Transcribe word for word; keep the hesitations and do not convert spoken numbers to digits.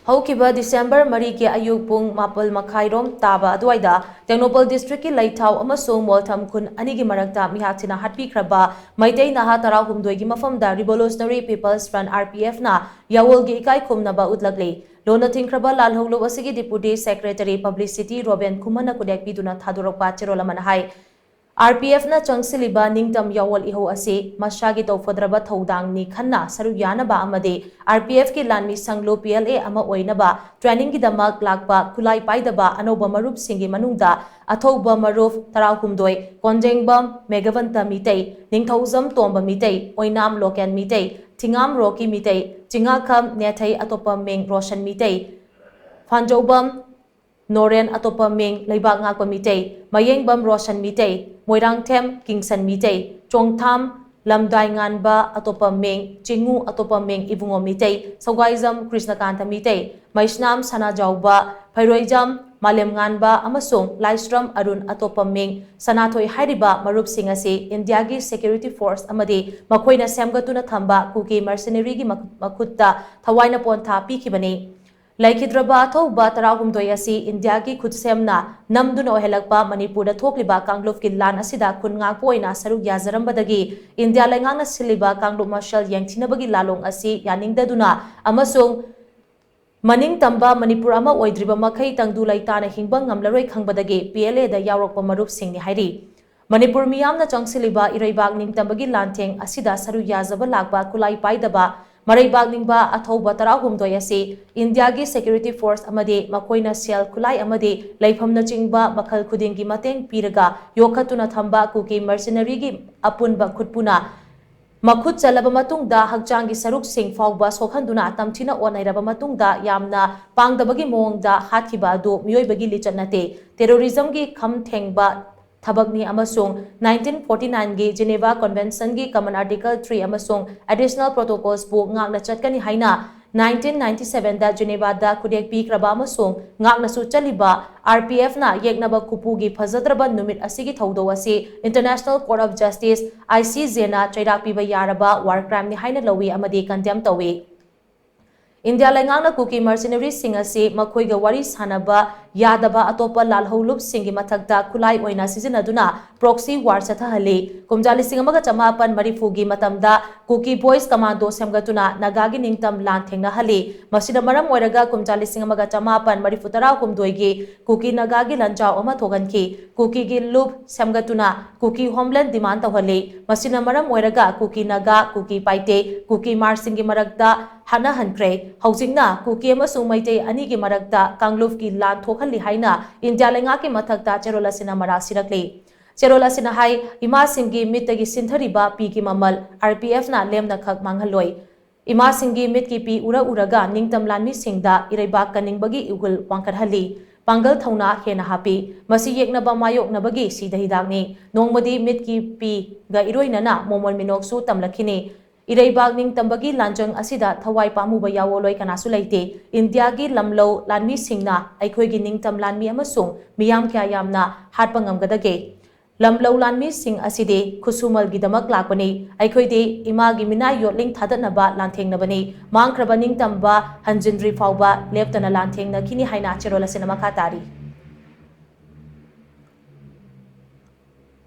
ꯍꯧꯈꯤꯕ ꯗꯤꯁꯦꯝꯕꯔ ꯃꯔꯤꯒꯤ ꯑꯌꯨꯛ ꯄꯨꯡ ꯃꯥꯄꯜ ꯃꯈꯥꯏꯔꯣꯝ ꯇꯥꯕ ꯑꯗꯨꯋꯥꯏꯗ ꯇꯦꯡꯅꯧꯄꯜ ꯗꯤꯁꯇ꯭ꯔꯤꯛꯀꯤ ꯂꯩꯊꯥꯎ ꯑꯃꯁꯨꯡ ꯃꯣꯜꯊꯝ ꯈꯨꯟ ꯑꯅꯤꯒꯤ ꯃꯔꯛꯇ ꯃꯤꯍꯥꯠꯁꯤꯅ ꯍꯥꯠꯄꯤꯈ꯭ꯔꯕ ꯃꯩꯇꯩ ꯅꯍꯥ ꯇꯔꯥꯍꯨꯝꯗꯣꯏꯒꯤ ꯃꯐꯝꯗ Revolutionary People's Front, RPF, ꯅ ꯌꯥꯋꯣꯜꯒꯤ ꯏꯀꯥꯏ ꯈꯨꯝꯅꯕ ꯎꯠꯂꯛꯂꯤ꯫ ꯂꯣꯟꯅ ꯊꯤꯡꯈ꯭ꯔꯕ ꯂꯥꯜꯍꯧꯂꯨꯞ ꯑꯁꯤꯒꯤ Deputy Secretary Publicity ꯔꯣꯕꯦꯟ ꯈꯨꯃꯟꯅ ꯈꯨꯗꯦꯛꯄꯤꯗꯨꯅ ꯊꯥꯗꯣꯔꯛꯄ ꯆꯦꯔꯣꯜ ꯑꯃꯅ ꯍꯥꯏ, RPF ꯅ ꯆꯪꯁꯤꯜꯂꯤꯕ ꯅꯤꯡꯇꯝ ꯌꯥꯋꯣꯜ ꯏꯍꯧ ꯑꯁꯤ ꯃꯁꯥꯒꯤ ꯇꯧꯐꯗ꯭ꯔꯕ ꯊꯧꯗꯥꯡꯅꯤ ꯈꯟꯅ ꯁꯔꯨꯛ ꯌꯥꯅꯕ ꯑꯃꯗꯤ RPF ꯀꯤ ꯂꯥꯟꯃꯤ ꯁꯪꯂꯨ, PLA, ꯑꯃ ꯑꯣꯏꯅꯕ trainingꯒꯤꯗꯃꯛ ꯂꯥꯛꯄ ꯈꯨꯠꯂꯥꯏ ꯄꯥꯏꯗꯕ ꯑꯅꯧꯕ ꯃꯔꯨꯞꯁꯤꯡꯒꯤ ꯃꯅꯨꯡꯗ ꯑꯊꯧꯕ ꯃꯔꯨꯞ ꯇꯔꯥꯍꯨꯝꯗꯣꯏ, ꯀꯣꯟꯖꯦꯡꯕꯝ ꯃꯦꯘꯕꯟꯇ ꯃꯤꯇꯩ, ꯅꯤꯡꯊꯧꯖꯝ ꯇꯣꯝꯕ ꯃꯤꯇꯩ, ꯑꯣꯏꯅꯥꯝ ꯂꯣꯀꯦꯟ ꯃꯤꯇꯩ, ꯊꯤꯉꯥꯝ ꯔꯣꯀꯤ ꯃꯤꯇꯩ, ꯆꯤꯉꯥꯈꯝ ꯅꯦꯊꯩ ꯑꯇꯣꯞꯄ ꯃꯤꯡ ꯔꯣꯁꯟ ꯃꯤꯇꯩ, ꯐꯥꯟꯖꯧꯕꯝ ꯅꯣꯔꯦꯟ ꯑꯇꯣꯞꯄ ꯃꯤꯡ ꯂꯩꯕꯥꯛ ꯉꯥꯛꯄ ꯃꯤꯇꯩ, ꯃꯌꯦꯡꯕꯝ ꯔꯣꯁꯟ ꯃꯤꯇꯩ, ꯃꯣꯏꯔꯥꯡꯊꯦꯝ ꯀꯤꯡꯁꯟ ꯃꯤꯇꯩ, ꯆꯣꯡꯊꯥꯝ ꯂꯝꯗꯥꯏ ꯉꯥꯟꯕ ꯑꯇꯣꯞꯄ ꯃꯤꯡ ꯆꯤꯡꯉꯨ ꯑꯇꯣꯞꯄ ꯃꯤꯡ ꯏꯕꯨꯡꯉꯣ ꯃꯤꯇꯩ, ꯁꯧꯒꯥꯏꯖꯝ ꯀ꯭ꯔꯤꯁꯅꯀꯥꯟꯇ ꯃꯤꯇꯩ, ꯃꯩꯁꯅꯥꯝ ꯁꯅꯥꯖꯥꯎꯕ, ꯐꯩꯔꯣꯏꯖꯝ ꯃꯥꯂꯦꯝꯉꯥꯟꯕ ꯑꯃꯁꯨꯡ ꯂꯥꯏꯁ꯭ꯔꯝ ꯑꯔꯨꯟ ꯑꯇꯣꯞꯄ ꯃꯤꯡ ꯁꯅꯥꯊꯣꯏ ꯍꯥꯏꯔꯤꯕ ꯃꯔꯨꯞꯁꯤꯡ ꯑꯁꯤ ꯏꯟꯗꯤꯌꯥꯒꯤ security force ꯑꯃꯗꯤ ꯃꯈꯣꯏꯅ ꯁꯦꯝꯒꯠꯇꯨꯅ ꯊꯝꯕ ꯀꯨꯀꯤ mercenaryꯒꯤ ꯃꯈ-, ꯃꯈꯨꯠꯇ ꯊꯋꯥꯏꯅ ꯄꯣꯟꯊꯥ ꯄꯤꯈꯤꯕꯅꯤ꯫ ꯂꯩꯈꯤꯗ꯭ꯔꯕ ꯑꯊꯧꯕ ꯇꯔꯥꯍꯨꯝꯗꯣꯏ ꯑꯁꯤ ꯏꯟꯗꯤꯌꯥꯒꯤ ꯈꯨꯠꯁꯦꯝꯅ ꯅꯝꯗꯨꯅ ꯑꯣꯏꯍꯜꯂꯛꯄ ꯃꯅꯤꯄꯨꯔꯗ ꯊꯣꯛꯂꯤꯕ ꯀꯥꯡꯂꯨꯞꯀꯤ ꯂꯥꯟ ꯑꯁꯤꯗ ꯈꯨꯟ ꯉꯥꯛꯄ ꯑꯣꯏꯅ ꯁꯔꯨꯛ ꯌꯥꯖꯔꯝꯕꯗꯒꯤ ꯏꯟꯗꯤꯌꯥ ꯂꯩꯉꯥꯛꯅ ꯁꯤꯜꯂꯤꯕ ꯀꯥꯡꯂꯨꯞ ꯃꯁꯦꯜ ꯌꯦꯡꯊꯤꯅꯕꯒꯤ ꯂꯥꯂꯣꯡ ꯑꯁꯤ ꯌꯥꯅꯤꯡꯗꯗꯨꯅ ꯑꯃꯁꯨꯡ ꯃꯅꯤꯡ ꯇꯝꯕ ꯃꯅꯤꯄꯨꯔ ꯑꯃ ꯑꯣꯏꯗ꯭ꯔꯤꯕ ꯃꯈꯩ ꯇꯪꯗꯨ ꯂꯩꯇꯥꯅ ꯍꯤꯡꯕ ꯉꯝꯂꯔꯣꯏ ꯈꯪꯕꯗꯒꯤ PLAꯗ ꯌꯥꯎꯔꯛꯄ ꯃꯔꯨꯞꯁꯤꯡꯅꯤ ꯍꯥꯏꯔꯤ꯫ ꯃꯅꯤꯄꯨꯔ ꯃꯤꯌꯥꯝꯅ ꯆꯪꯁꯤꯜꯂꯤꯕ ꯏꯔꯩꯕꯥꯛ ꯅꯤꯡꯇꯝꯕꯒꯤ ꯂꯥꯟꯊꯦꯡ ꯑꯁꯤꯗ ꯁꯔꯨꯛ ꯌꯥꯖꯕ ꯂꯥꯛꯄ ꯈꯨꯠꯂꯥꯏ ꯄꯥꯏꯗꯕ ꯃꯔꯩꯕꯥꯛ ꯅꯤꯡꯕ ꯑꯊꯧꯕ ꯇꯔꯥꯍꯨꯝꯗꯣꯏ ꯑꯁꯤ ꯏꯟꯗꯤꯌꯥꯒꯤ security force ꯑꯃꯗꯤ ꯃꯈꯣꯏꯅ ꯁꯦꯜ, ꯈꯨꯠꯂꯥꯏ ꯑꯃꯗꯤ ꯂꯩꯐꯝꯅꯆꯤꯡꯕ ꯃꯈꯜ ꯈꯨꯗꯤꯡꯒꯤ ꯃꯇꯦꯡ ꯄꯤꯔꯒ ꯌꯣꯛꯈꯠꯇꯨꯅ ꯊꯝꯕ ꯀꯨꯀꯤ mercenaryꯒꯤ ꯑꯄꯨꯟꯕ ꯈꯨꯠꯄꯨꯅ ꯃꯈꯨꯠ ꯆꯜꯂꯕ ꯃꯇꯨꯡꯗ ꯍꯛꯆꯥꯡꯒꯤ ꯁꯔꯨꯛꯁꯤꯡ ꯐꯥꯎꯕ ꯁꯣꯛꯍꯟꯗꯨꯅ ꯇꯝꯊꯤꯅ ꯑꯣꯠ-ꯅꯩꯔꯕ ꯃꯇꯨꯡꯗ ꯌꯥꯝꯅ ꯄꯥꯡꯗꯕꯒꯤ ꯃꯑꯣꯡꯗ ꯍꯥꯠꯈꯤꯕ ꯑꯗꯨ ꯃꯤꯑꯣꯏꯕꯒꯤ ꯂꯤꯆꯠ ꯅꯠꯇꯦ, terrorismꯒꯤ ꯈꯝ ꯊꯦꯡꯕ ꯊꯕꯛꯅꯤ ꯑꯃꯁꯨꯡ nineteen forty nineꯒꯤ Geneva Conventionꯒꯤ Common Article three ꯑꯃꯁꯨꯡ Additional Protocolsꯄꯨ ꯉꯥꯛꯅ ꯆꯠꯀꯅꯤ ꯍꯥꯏꯅ nineteen ninety sevenꯗ Genevaꯗ ꯈꯨꯗꯦꯛ ꯄꯤꯈ꯭ꯔꯕ ꯑꯃꯁꯨꯡ ꯉꯥꯛꯅꯁꯨ ꯆꯠꯂꯤꯕ RPFꯅ ꯌꯦꯛꯅꯕ ꯈꯨꯄꯨꯒꯤ ꯐꯖꯗ꯭ꯔꯕ ꯅꯨꯃꯤꯠ ꯑꯁꯤꯒꯤ ꯊꯧꯗꯧ ꯑꯁꯤ International Court of Justice, ICJꯅ ꯆꯩꯔꯥꯛ ꯄꯤꯕ ꯌꯥꯔꯕ war crimeꯅꯤ ꯍꯥꯏꯅ ꯂꯧꯏ ꯑꯃꯗꯤ condemn ꯇꯧꯏ꯫ ꯏꯟꯗꯤꯌꯥ ꯂꯩꯉꯥꯛꯅ ꯀꯨꯀꯤ mercenaryꯁꯤꯡ ꯑꯁꯤ ꯃꯈꯣꯏꯒ ꯋꯥꯔꯤ ꯁꯥꯅꯕ ꯌꯥꯗꯕ ꯑꯇꯣꯞꯄ ꯂꯥꯜꯍꯧꯂꯨꯞꯁꯤꯡꯒꯤ ꯃꯊꯛꯇ ꯈꯨꯠꯂꯥꯏ ꯑꯣꯏꯅ ꯁꯤꯖꯤꯟꯅꯗꯨꯅ proxy war ꯆꯠꯊꯍꯜꯂꯤ꯫ ꯀꯨꯝꯖꯥ ꯂꯤꯁꯤꯡ ꯑꯃꯒ ꯆꯃꯥꯄꯟ ꯃꯔꯤꯐꯨꯒꯤ ꯃꯇꯝꯗ Kuki Boys Commando ꯁꯦꯝꯒꯠꯇꯨꯅ ꯅꯥꯒꯥꯒꯤ ꯅꯤꯡꯇꯝ ꯂꯥꯟ ꯊꯦꯡꯅꯍꯜꯂꯤ꯫ ꯃꯁꯤꯅ ꯃꯔꯝ ꯑꯣꯏꯔꯒ ꯀꯨꯝꯖꯥ ꯂꯤꯁꯤꯡ ꯑꯃꯒ ꯆꯃꯥꯄꯟ ꯃꯔꯤꯐꯨ ꯇꯔꯥꯍꯨꯝꯗꯣꯏꯒꯤ ꯀꯨꯀꯤ ꯅꯥꯒꯥꯒꯤ ꯂꯥꯟꯖꯥꯎ ꯑꯃ ꯊꯣꯛꯍꯟꯈꯤ꯫ ꯀꯨꯀꯤꯒꯤ ꯂꯨꯞ ꯁꯦꯝꯒꯠꯇꯨꯅ ꯀꯨꯀꯤ homeland demand ꯇꯧꯍꯜꯂꯤ꯫ ꯃꯁꯤꯅ ꯃꯔꯝ ꯑꯣꯏꯔꯒ ꯀꯨꯀꯤ ꯅꯥꯒꯥ, ꯀꯨꯀꯤ ꯄꯥꯏꯇꯦ, ꯀꯨꯀꯤ ꯃꯥꯔꯁꯤꯡꯒꯤ ꯃꯔꯛꯇ ꯍꯥꯠꯅꯍꯟꯈ꯭ꯔꯦ꯫ ꯍꯧꯖꯤꯛꯅ ꯀꯨꯀꯤ ꯑꯃꯁꯨꯡ ꯃꯩꯇꯩ ꯑꯅꯤꯒꯤ ꯃꯔꯛꯇ ꯀꯥꯡꯂꯨꯞꯀꯤ ꯂꯥꯟ ꯊꯣꯛꯍꯜꯂꯤ ꯍꯥꯏꯅ ꯏꯟꯗꯤꯌꯥ ꯂꯩꯉꯥꯛꯀꯤ ꯃꯊꯛꯇ ꯆꯦꯔꯣꯜ ꯑꯁꯤꯅ ꯃꯔꯥꯜ ꯁꯤꯔꯛꯂꯤ꯫ ꯆꯦꯔꯣꯜ ꯑꯁꯤꯅ ꯍꯥꯏ, ꯏꯃꯥꯁꯤꯡꯒꯤ ꯃꯤꯠꯇꯒꯤ ꯁꯤꯟꯊꯔꯤꯕ ꯄꯤꯒꯤ ꯃꯃꯜ RPFꯅ ꯂꯦꯝꯅꯈꯛ ꯃꯥꯡꯍꯜꯂꯣꯏ꯫ ꯏꯃꯥꯁꯤꯡꯒꯤ ꯃꯤꯠꯀꯤ ꯄꯤ ꯎꯔ ꯎꯔꯒ ꯅꯤꯡꯇꯝ ꯂꯥꯟꯃꯤꯁꯤꯡꯗ ꯏꯔꯩꯕꯥꯛ ꯀꯟꯅꯤꯡꯕꯒꯤ ꯏꯍꯨꯜ ꯋꯥꯡꯈꯠꯍꯜꯂꯤ, ꯄꯥꯡꯒꯜ ꯊꯧꯅꯥ ꯍꯦꯟꯅ ꯍꯥꯞꯄꯤ꯫ ꯃꯁꯤ ꯌꯦꯛꯅꯕ ꯃꯥꯌꯣꯛꯅꯕꯒꯤ ꯁꯤꯗ ꯍꯤꯗꯥꯛꯅꯤ꯫ ꯅꯣꯡꯃꯗꯤ ꯃꯤꯠꯀꯤ ꯄꯤꯒ ꯏꯔꯣꯏꯅꯅ ꯃꯣꯃꯣꯟ ꯃꯤꯅꯣꯛꯁꯨ ꯇꯝꯂꯛꯈꯤꯅꯤ꯫ ꯏꯔꯩꯕꯥꯛ ꯅꯤꯡꯇꯝꯕꯒꯤ ꯂꯥꯟꯖꯪ ꯑꯁꯤꯗ ꯊꯋꯥꯏ ꯄꯥꯝꯃꯨꯕ ꯌꯥꯑꯣꯂꯣꯏ ꯀꯅꯥꯁꯨ ꯂꯩꯇꯦ꯫ ꯏꯟꯗꯤꯌꯥꯒꯤ ꯂꯝꯂꯧ ꯂꯥꯟꯃꯤꯁꯤꯡꯅ ꯑꯩꯈꯣꯏꯒꯤ ꯅꯤꯡꯇꯝ ꯂꯥꯟꯃꯤ ꯑꯃꯁꯨꯡ ꯃꯤꯌꯥꯝ ꯀꯌꯥ ꯌꯥꯝꯅ ꯍꯥꯠꯄ ꯉꯝꯒꯗꯒꯦ? ꯂꯝꯂꯧ ꯂꯥꯟꯃꯤꯁꯤꯡ ꯑꯁꯤꯗꯤ ꯈꯨꯠꯁꯨꯃꯜꯒꯤꯗꯃꯛ ꯂꯥꯛꯄꯅꯤ꯫ ꯑꯩꯈꯣꯏꯗꯤ ꯏꯃꯥꯒꯤ ꯃꯤꯅꯥꯏ ꯌꯣꯠꯂꯤꯡ ꯊꯥꯗꯠꯅꯕ ꯂꯥꯟꯊꯦꯡꯅꯕꯅꯤ꯫ ꯃꯥꯡꯈ꯭ꯔꯕ ꯅꯤꯡꯇꯝꯕ ꯍꯟꯖꯤꯟꯗ꯭ꯔꯤ ꯐꯥꯎꯕ ꯂꯦꯞꯇꯅ ꯂꯥꯟꯊꯦꯡꯅꯈꯤꯅꯤ ꯍꯥꯏꯅ ꯆꯦꯔꯣꯜ ꯑꯁꯤꯅ ꯃꯈꯥ ꯇꯥꯔꯤ꯫